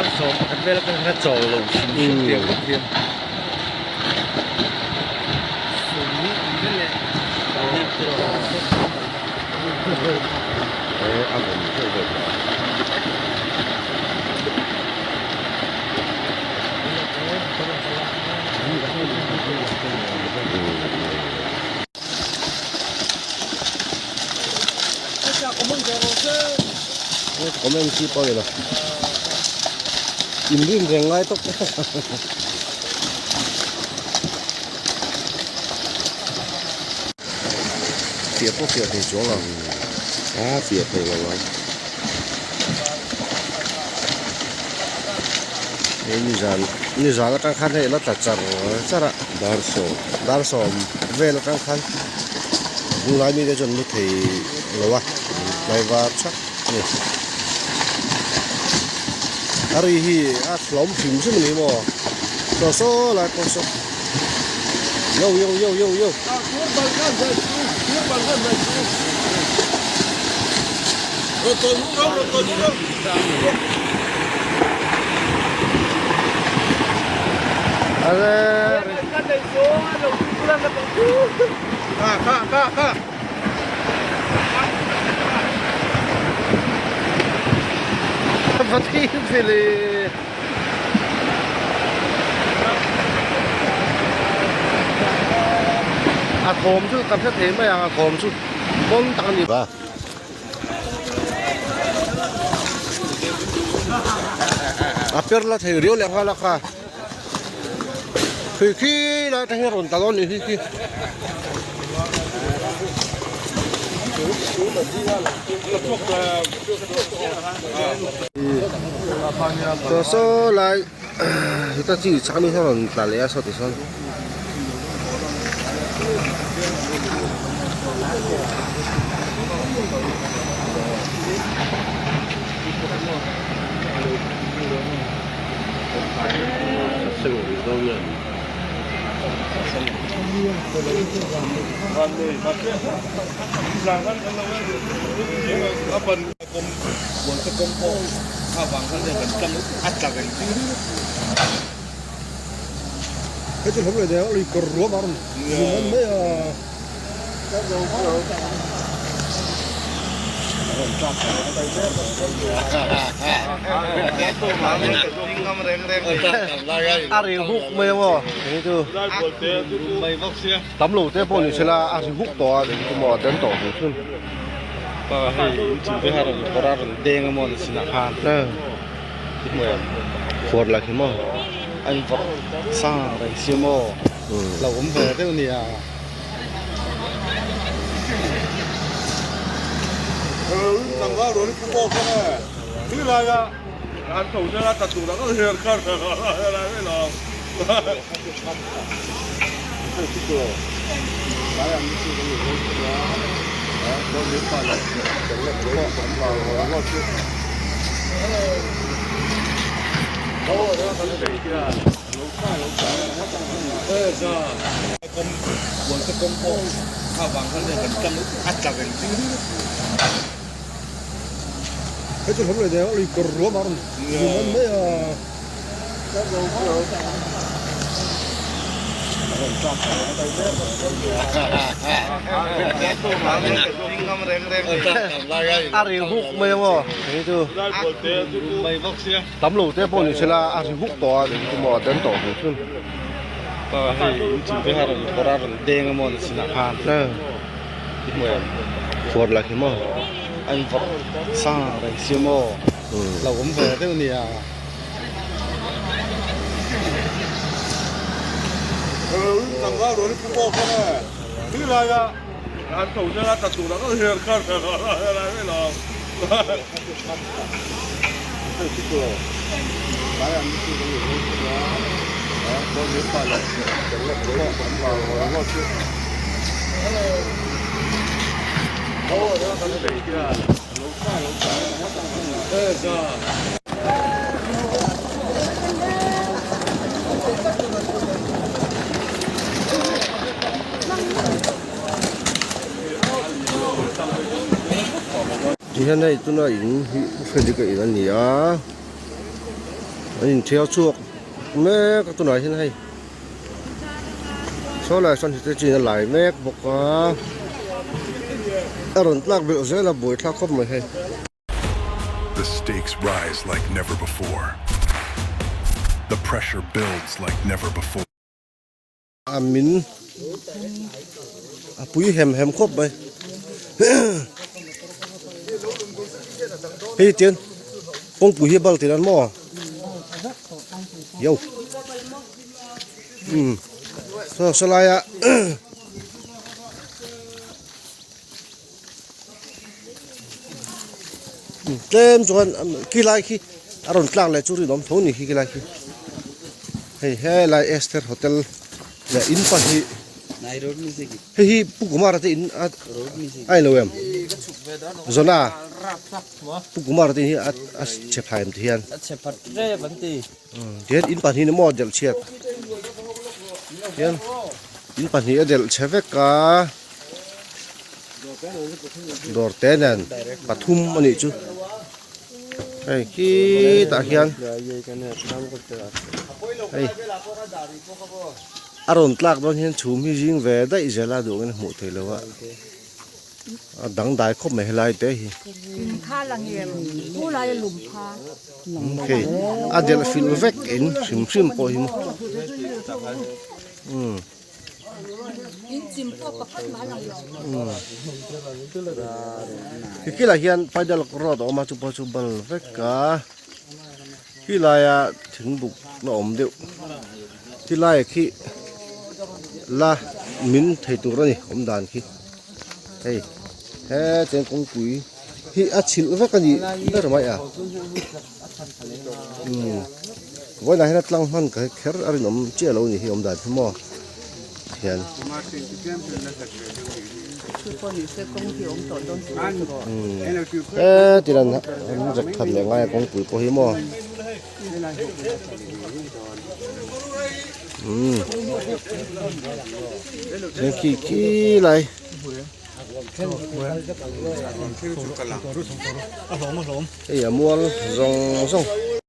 Dar 11 vel atang khan a chawl lo hrim hrim tiang vek hian. A vawn zeuh zeuh tawh a. Comment chi pawh a ni lo inrin reng ngai tawp fiah pawh fiah thei chuang lo a fiah thei lo ang hei nizan nizan atang khan hei a la tla char char a dar sawm dar sawm vel atang khan tunlai mite chuan an hmu thei lo a tlai var thak a ni a ri hi a hlawm hrim hrim a ni maw saw saw lai pawh saw yo yo yo yo yo. A thawm chu kan hre thei mai ang a thawm chu pawn tak a ni. A per la thei riau leh nghal a kha khi khi lai atang hian rawn ta dawn a nih hi khi. Saw saw lai heta chi chak ni hian rawn tla leh a saw ti sawn. Hei chu hlawm leh deuh lui kawr ruam a rawn zum an mai a. A ri huk mai ang aw hei chu tam lo te pawh ni sela a ri huk tawh a eng emaw a den tawh hrim hrim. Khuar la khi maw. An vawrh sang reng si maw lo awm ve deuh nia. Hei chu hlawm leh deuh lui kawr ruam a rawn zum an mai a. A ri huk mai ang aw hei chu tam lo te pawh ni sela a ri huk tawh a eng emaw a den tawh hrim hrim. Khuar la khi maw. An vawrh sang reng si maw lo awm ve deuh nia. Tihian hei tuna in hi Frederick a in a ni a. An inthiar chhuak mek a tunah hian hei saw lai sawn hite chin a lai mek bawk a a rawn tlak belh zel a buaithlak khawp mai hei. The stakes rise like never before. The pressure builds like never before. A min a pui hem hem khawp mai hei tian kawngpui hi bal tir an maw yo um saw saw laia tlem chuan khi lai khi a rawn tlak leh chu rinawm tho ni khi khi lai khi hei helai Esther hotel leh in pahnih hei hi Pu Kumara te in a a inlo em Zona Pu Kumara te in hi a chhe phai em ti hian tihian in pahnih ni maw delh chhiat hian in pahnih a delh chhe vek a. Dawr te nen pathum a nih chu hei khitah hian hei a rawn tlak dawn hian chhum hi zing ve daih zel a duh angin a hmuh theih loh a a dangdai khawp mai helai te hi. Hei a delh filh vek in hrim hrim pawh hi maw umm. Khi lai hian paidal road a awm a chu pawh chu bal vek a khi laia thingbuk la awm deuh khi laiah khi la min thei tur a ni awm dan khi hei hetiang kawngpui hi a chhilh vek a nih ber mai a umm vawiinah hian a tlang hman ka kher a rinawm chiah lo a ni hi awm dan hi maw hian heti lan an rek that leh ngai a kawngpui pawh hi maw umm chuan khi khi lai. Hei a mual zawng zawng.